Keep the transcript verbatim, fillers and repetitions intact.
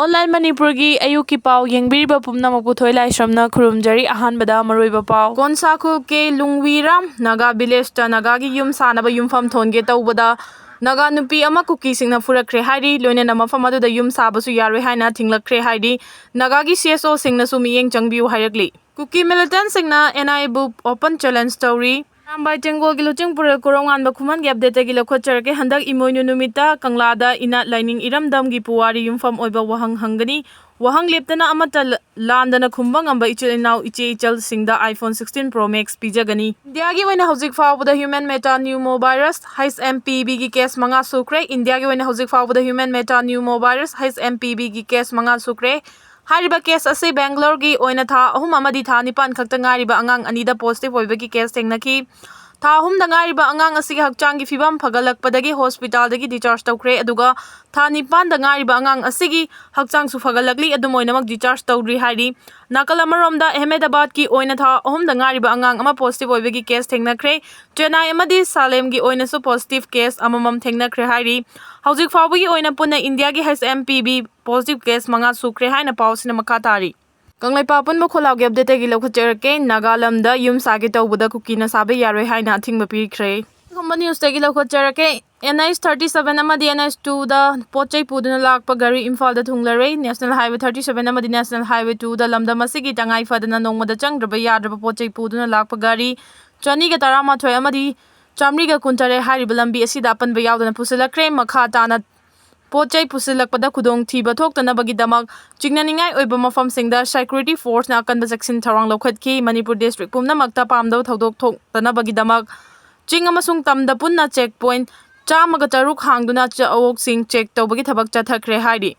Online ꯃꯅꯤꯄꯨꯔꯒꯤ ꯑꯌꯨꯛꯀꯤ ꯄꯥꯎ ꯌꯦꯡꯕꯤꯔꯤꯕ ꯄꯨꯝꯅꯃꯛꯄꯨ ꯊꯣꯏ ꯂꯥꯏꯁ꯭ꯔꯝꯅ ꯈꯨꯔꯨꯝꯖꯔꯤ꯫ ꯑꯍꯥꯟꯕꯗ ꯃꯔꯨꯑꯣꯏꯕ ꯄꯥꯎ꯫ ꯀꯣꯟꯁꯥꯈꯨꯜ ꯀꯦ ꯂꯨꯡꯋꯤꯔꯥꯝ ꯅꯥꯒꯥ ꯚꯤꯂꯦꯖꯇ ꯅꯥꯒꯥꯒꯤ ꯌꯨꯝ ꯁꯥꯅꯕ ꯌꯨꯝꯐꯝ ꯊꯣꯟꯒꯦ ꯇꯧꯕꯗ ꯅꯥꯒꯥ ꯅꯨꯄꯤ ꯑꯃ ꯀꯨꯀꯤꯁꯤꯡꯅ ꯐꯨꯔꯛꯈ꯭ꯔꯦ ꯍꯥꯏꯔꯤ꯫ ꯂꯣꯏꯅꯅ ꯃꯐꯝ ꯑꯗꯨꯗ ꯌꯨꯝ ꯁꯥꯕꯁꯨ ꯌꯥꯔꯣꯏ ꯍꯥꯏꯅ ꯊꯤꯡꯂꯛꯈ꯭ꯔꯦ ꯍꯥꯏꯔꯤ꯫ ꯅꯥꯒꯥꯒꯤ ꯁꯤ ꯑꯦꯁ ꯑꯣꯁꯤꯡꯅꯁꯨ ꯃꯤꯠꯌꯦꯡ ꯆꯪꯕꯤꯌꯨ ꯍꯥꯏꯔꯛꯂꯤ꯫ ꯀꯨꯀꯤ ꯃꯤꯂꯤꯇꯦꯟꯠꯁꯤꯡꯅ ꯑꯦꯟ ꯑꯥꯏ ꯑꯦꯕꯨ ꯑꯣꯄꯟ ꯆꯦꯂꯦꯟꯖ ꯇꯧꯔꯤ꯫ ꯑꯔꯥꯝꯕꯥꯏ ꯇꯦꯡꯒꯣꯜꯒꯤ ꯂꯨꯆꯤꯡ ꯄꯨꯔꯦꯜ ꯀꯣꯔꯧꯉꯥꯟꯕ ꯈꯨꯃꯟꯒꯤ ꯑꯞꯗꯦꯠꯇꯒꯤ ꯂꯧꯈꯠꯆꯔꯒꯦ꯫ ꯍꯟꯗꯛ ꯏꯃꯣꯏꯅꯨ ꯅꯨꯃꯤꯠꯇ ꯀꯪꯂꯥꯗ ꯏꯅꯥꯠ ꯂꯥꯏꯅꯤꯡ ꯏꯔꯝꯗꯝꯒꯤ ꯄꯨꯋꯥꯔꯤ ꯌꯨꯝꯐꯝ ꯑꯣꯏꯕ ꯋꯥꯍꯪ ꯍꯪꯒꯅꯤ꯫ ꯋꯥꯍꯪ ꯂꯦꯞꯇꯅ ꯑꯃꯠꯇ ꯂ-, ꯂꯥꯟꯗꯅ ꯈꯨꯝꯕ ꯉꯝꯕ ꯏꯆꯤꯜ ꯏꯅꯥꯎ ꯏꯆꯦ ꯏꯆꯜꯁꯤꯡꯗ iPhone sixteen Pro Max ꯄꯤꯖꯒꯅꯤ꯫ ꯏꯟꯗꯤꯌꯥꯒꯤ ꯑꯣꯏꯅ ꯍꯧꯖꯤꯛ ꯐꯥꯎꯕꯗ human metapneumovirus, H M P V, ꯒꯤ ꯀꯦꯁ ꯃꯉꯥ ꯁꯨꯈ꯭ꯔꯦ꯫ ꯏꯟꯗꯤꯌꯥꯒꯤ ꯑꯣꯏꯅ ꯍꯧꯖꯤꯛ ꯐꯥꯎꯕꯗ human metapneumovirus, H M P V, ꯒꯤ ꯀꯦꯁ ꯃꯉꯥ ꯁꯨꯈ꯭ꯔꯦ꯫ ꯍꯥꯏꯔꯤꯕ ꯀꯦꯁ ꯑꯁꯤ ꯕꯦꯡꯒ꯭ꯂꯣꯔꯒꯤ ꯑꯣꯏꯅ ꯊꯥ ꯑꯍꯨꯝ ꯑꯃꯗꯤ ꯊꯥ ꯅꯤꯄꯥꯟ ꯈꯛꯇ ꯉꯥꯏꯔꯤꯕ ꯑꯉꯥꯡ ꯑꯅꯤꯗ ꯄꯣꯖꯤꯇꯤꯚ ꯑꯣꯏꯕꯒꯤ ꯀꯦꯁ ꯊꯦꯡꯅꯈꯤ꯫ ꯊꯥ ꯑꯍꯨꯝꯗ ꯉꯥꯏꯔꯤꯕ ꯑꯉꯥꯡ ꯑꯁꯤꯒꯤ ꯍꯛꯆꯥꯡꯒꯤ ꯐꯤꯕꯝ ꯐꯒꯠꯂꯛꯄꯗꯒꯤ ꯍꯣꯁꯄꯤꯇꯥꯜꯗꯒꯤ ꯗꯤꯆꯥꯔꯖ ꯇꯧꯈ꯭ꯔꯦ, ꯑꯗꯨꯒ ꯊꯥ ꯅꯤꯄꯥꯟꯗ ꯉꯥꯏꯔꯤꯕ ꯑꯉꯥꯡ ꯑꯁꯤꯒꯤ ꯍꯛꯆꯥꯡꯁꯨ ꯐꯒꯠꯂꯛꯂꯤ, ꯑꯗꯨꯝ ꯑꯣꯏꯅꯃꯛ ꯗꯤꯆꯥꯔꯖ ꯇꯧꯗ꯭ꯔꯤ ꯍꯥꯏꯔꯤ꯫ ꯅꯥꯀꯜ ꯑꯃꯔꯣꯝꯗ, ꯑꯍꯃꯦꯗꯥꯕꯥꯗꯀꯤ ꯑꯣꯏꯅ ꯊꯥ ꯑꯍꯨꯝꯗ ꯉꯥꯏꯔꯤꯕ ꯑꯉꯥꯡ ꯑꯃ ꯄꯣꯖꯤꯇꯤꯚ ꯑꯣꯏꯕꯒꯤ ꯀꯦꯁ ꯊꯦꯡꯅꯈ꯭ꯔꯦ꯫ ꯆꯦꯟꯅꯥꯏ ꯑꯃꯗꯤ ꯁꯥꯂꯦꯝꯒꯤ ꯑꯣꯏꯅꯁꯨ ꯄꯣꯖꯤꯇꯤꯚ ꯀꯦꯁ ꯑꯃꯃꯝ ꯊꯦꯡꯅꯈ꯭ꯔꯦ ꯍꯥꯏꯔꯤ꯫ ꯍꯧꯖꯤꯛ ꯐꯥꯎꯕꯒꯤ ꯑꯣꯏꯅ ꯄꯨꯟꯅ ꯏꯟꯗꯤꯌꯥꯒꯤ H M P V positive case ꯃꯉꯥ ꯁꯨꯈ꯭ꯔꯦ ꯍꯥꯏꯅ ꯄꯥꯎ ꯑꯁꯤꯅ ꯃꯈꯥ ꯇꯥꯔꯤ꯫ ꯀꯪꯂꯩꯄꯥꯛ ꯑꯄꯨꯟꯕ ꯈꯣꯜꯂꯥꯎꯒꯤ ꯑꯞꯗꯦꯠꯇꯒꯤ ꯂꯧꯈꯠꯆꯔꯛꯀꯦ꯫ ꯅꯥꯒꯥꯂꯝꯗ ꯌꯨꯝ ꯁꯥꯒꯦ ꯇꯧꯕꯗ ꯀꯨꯀꯤꯅ ꯁꯥꯕ ꯌꯥꯔꯣꯏ ꯍꯥꯏꯅ ꯑꯊꯤꯡꯕ ꯄꯤꯈ꯭ꯔꯦ꯫ ꯑꯗꯨꯒꯨꯝꯕ ꯅ꯭ꯌꯨꯁꯇꯒꯤ ꯂꯧꯈꯠꯆꯔꯛꯀꯦ꯫ N H thirty seven ꯑꯃꯗꯤ N H two ꯗ ꯄꯣꯠ ꯆꯩ ꯄꯨꯗꯨꯅ ꯂꯥꯛꯄ ꯒꯥꯔꯤ ꯏꯝꯐꯥꯜꯗ ꯊꯨꯡꯂꯔꯦ꯫ National Highway thirty seven ꯑꯃꯗꯤ National Highway two ꯗ ꯂꯝꯗꯝ ꯑꯁꯤꯒꯤ ꯇꯉꯥꯏ ꯐꯗꯅ ꯅꯣꯡꯃꯗ ꯆꯪꯗ꯭ꯔꯕ ꯌꯥꯗ꯭ꯔꯕ ꯄꯣꯠ ꯆꯩ ꯄꯨꯗꯨꯅ ꯂꯥꯛꯄ ꯒꯥꯔꯤ ꯆꯅꯤꯒ ꯇꯔꯥꯃꯥꯊꯣꯏ ꯑꯃꯗꯤ ꯆꯥꯃꯔꯤꯒ ꯀꯨꯟꯇꯔꯦꯠ ꯍꯥꯏꯔꯤꯕ ꯂꯝꯕꯤ ꯑꯁꯤꯗ ꯑꯄꯟꯕ ꯌꯥꯎꯗꯅ ꯄꯨꯁꯤꯜꯂꯛꯈ꯭ꯔꯦ꯫ ꯃꯈꯥ ꯇꯥꯅ ꯄꯣꯠ ꯆꯩ ꯄꯨꯁꯤꯜꯂꯛꯄꯗ ꯈꯨꯗꯣꯡꯊꯤꯕ ꯊꯣꯛꯇꯅꯕꯒꯤꯗꯃꯛ ꯆꯤꯡꯅꯅꯤꯡꯉꯥꯏ ꯑꯣꯏꯕ ꯃꯐꯝꯁꯤꯡꯗ security force ꯅ ꯑꯀꯟꯕ ꯆꯦꯛꯁꯤꯟ ꯊꯧꯔꯥꯡ ꯂꯧꯈꯠꯈꯤ꯫ ꯃꯅꯤꯄꯨꯔ district ꯄꯨꯝꯅꯃꯛꯇ ꯄꯥꯝꯗꯕ ꯊꯧꯗꯣꯛ ꯊꯣꯛꯇꯅꯕꯒꯤꯗꯃꯛ ꯆꯤꯡ ꯑꯃꯁꯨꯡ ꯇꯝꯗ ꯄꯨꯟꯅ check point ꯆꯥꯝꯃꯒ ꯇꯔꯨꯛ ꯍꯥꯡꯗꯨꯅ ꯑꯋꯣꯛꯁꯤꯡ check ꯇꯧꯕꯒꯤ ꯊꯕꯛ ꯆꯠꯊꯈ꯭ꯔꯦ ꯍꯥꯏꯔꯤ꯫